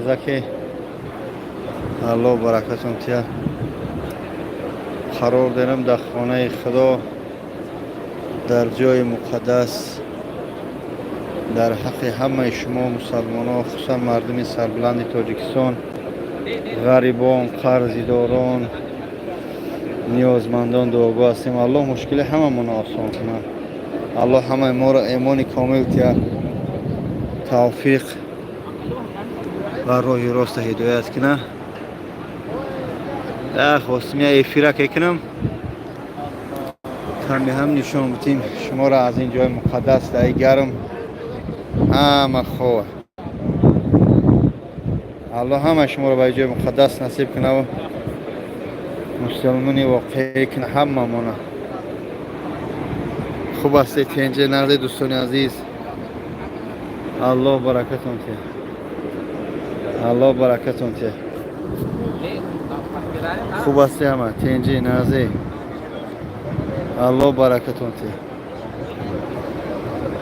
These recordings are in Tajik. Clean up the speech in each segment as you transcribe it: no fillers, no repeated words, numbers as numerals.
Маза ки Аллоҳ баракатон тия. Қарор дорам дар хонаи Худо, дар ҷои муқаддас. Дар ҳаққи ҳамаи шумо мусалмонҳо, хусусан мардуми сарбуланди Тоҷикистон, ғарибон, қарзидорон, ниёзмандон дуогӯ ҳастем. Аллоҳ мушкили ҳамамонро осон кунад. Аллоҳ ҳамаи моро эмони комил тия, тавфиқ ва роҳи роста ҳидоят кунад. Хостим я эфира кунам, каме ҳам нишон битим шуморо аз ин ҷои муқаддас. Даи гарм ҳама хова. Аллоҳ ҳамаи шуморо ба ҷои муқаддас насиб кунаву мусалмони воқеӣ куна ҳамамона. Хуб ҳастед, тенҷе, нағзе, дӯстони азиз? Аллоҳ баракатон тия, Аллоҳ баракатон тия. Хуб ҳастед ҳама, тенҷи, нағзе? Аллоҳ баракатон тия.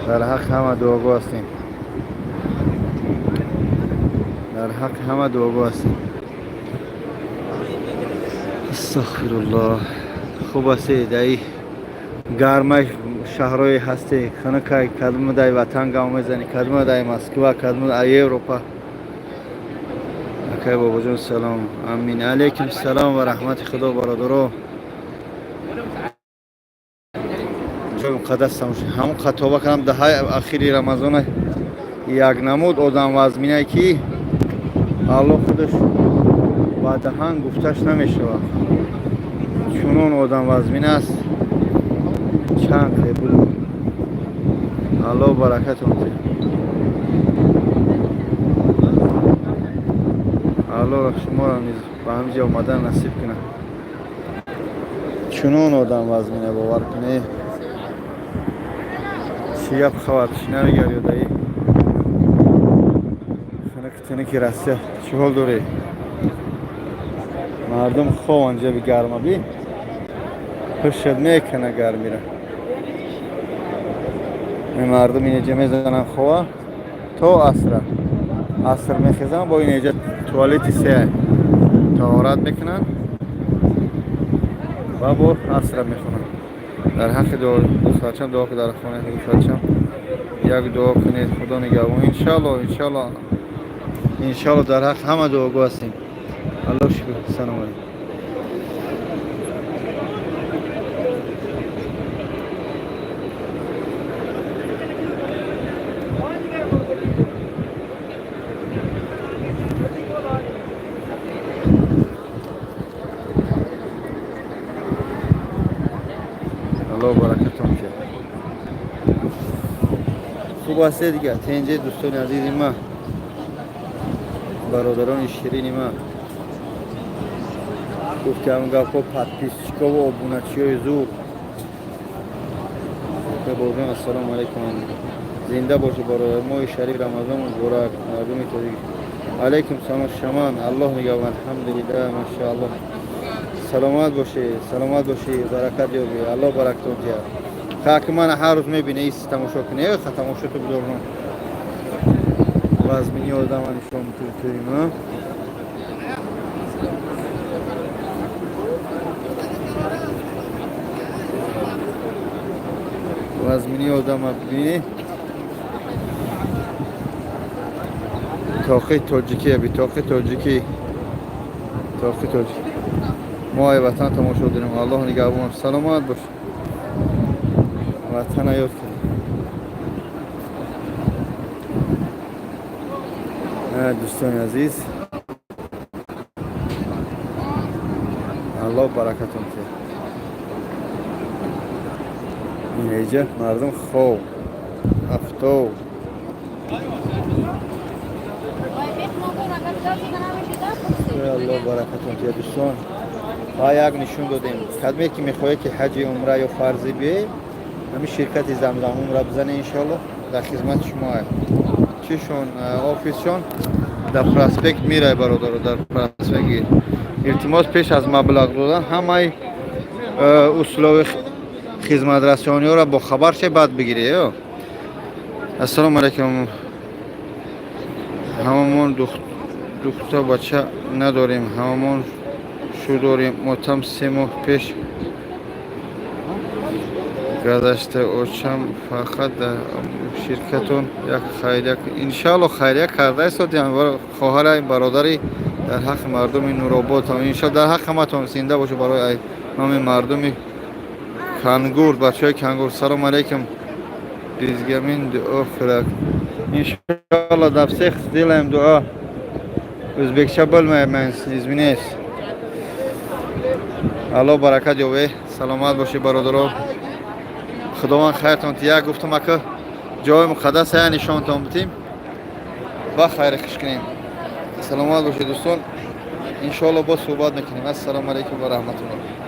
Дар ҳаққи ҳама дуогӯ ҳастем, дар ҳаққи ҳама дуогӯ ҳастем. Астағфируллоҳ. Хуб ҳастед? Даи гармай шаҳрое ҳастед, хунукай. Кадома дай ватан гав мезанӣ, кадома дай Москва, кадома дай Европа. Акай Бобоҷон, салом. Амин, алайкум салом ва раҳмати Худо. Бародаро, ҷои муқаддас тамошо ҳамон хатоба кардам. Даҳаи ахири Рамазона як намуд одам вазминае, ки Аллоҳ худаш ба даҳан гуфташ намешавад. Чунон одам вазмин аст, чанд қебул. Аллоҳ баракатон диҳад. Аллоҳ шуморо низ ба ҳамин ҷо омадан насиб кунад. Чунон одам вазмина, бовар кунед. Чӣ гап, хабар, чӣ намегар? Ёдаи хунук тунуки Россия чӣ ҳол дорӣ? Мардум хован ҷаби гарма би пушт мекана гармира. Мардум инеҷа мезанан хова то асра. Аср мехезан, бо инеҷа туалети се таҳорат мекунанд ва бо асра мехонанд. Дар ҳаққи дӯстбачам дуо, дар хонаи дӯстбачам як дуо кунед, Худо нигаҳбон. Иншалло, иншалло, иншалло, дар ҳақ ҳама дуогӯ ҳастем. Аллоҳ шукр. Салом алейкум. Аллоҳ баракатон кунад. Хуб ҳастед дигар, тенҷе, дӯстони азизи ман, бародарони ширини ман? Гуфтам гапҳо, подписчикову обуначиҳои зур. Бобоҷон, ассалому алайкум, зинда бошед, бародар. Моҳи шариф Рамазон муборак, мардуми тоҷик. Алайкум салом, шаман. Аллоҳ нигаҳбон. Алҳамдулиллаҳ, машааллоҳ. Саломат бошед, саломат бошед, баракат ёбед, Аллоҳ баракатон диҳад. Ха, мана ҳар рӯз мебине, ис тамошо кунӣ, ха, тамошото бидорно. Вазмини одама нишон метавонем. Вазмини одама бибинӣ. Тоқи тоҷикӣ, би тоқи тоҷикӣ, тоқи тоҷикӣ. Мо ай ватан тамошо дорем. Аллоҳ нигаҳбон, саломат бош. Ватана ёд кунем. Дӯстони азиз, Аллоҳ баракатон диҳад. Инеҷа мардум хоб афтоб. Аллоҳ баракатон диҳад, дӯстон. Ва як нишон додем. Кадме ки мехоҳед, ки ҳаҷи, умра ё фарзӣ биёед, ҳамин ширкати Замзам умра бизане, иншоаллоҳ, дар хизмати шумо. Чишон, офисшон дар проспект Мирай, бародаро, дар проспект. Илтимос, пеш аз маблағ додан ҳамаи услови хизматрасониҳоро бохабар ше, баъд бигиред. Ассалому алайкум, ҳамамон. Духта бача надорем, ҳамамон шу дорем. Мотам 3 моҳ пеш гузашта. Очам, фақат дар ширкатон як хайрия. Иншаалло, хайрия карда истодиам, хоҳари, бародари, дар ҳаққи мардуми Нуробод. Иншалло, дар ҳаққи ҳаматон. Зинда бошед. Барои номи мардуми Кангур, бачаҳои Кангур, салом алейкум. Бизгамин дуо хӯрак. Иншалло, для всех сделаем дуа. Ӯзбекча bilmayman, извиняюсь. Алло баракат ёбе. Саломат бошед, бародаро. Худованд хайртон. Як гуфтам, ака, ҷои муқаддас я нишонтон битим ва хайри хуш кунем. Саломат бошед, дӯстон. Иншоалло, боз суҳбат мекунем. Ассалому алайкум ва раҳматуллоҳ.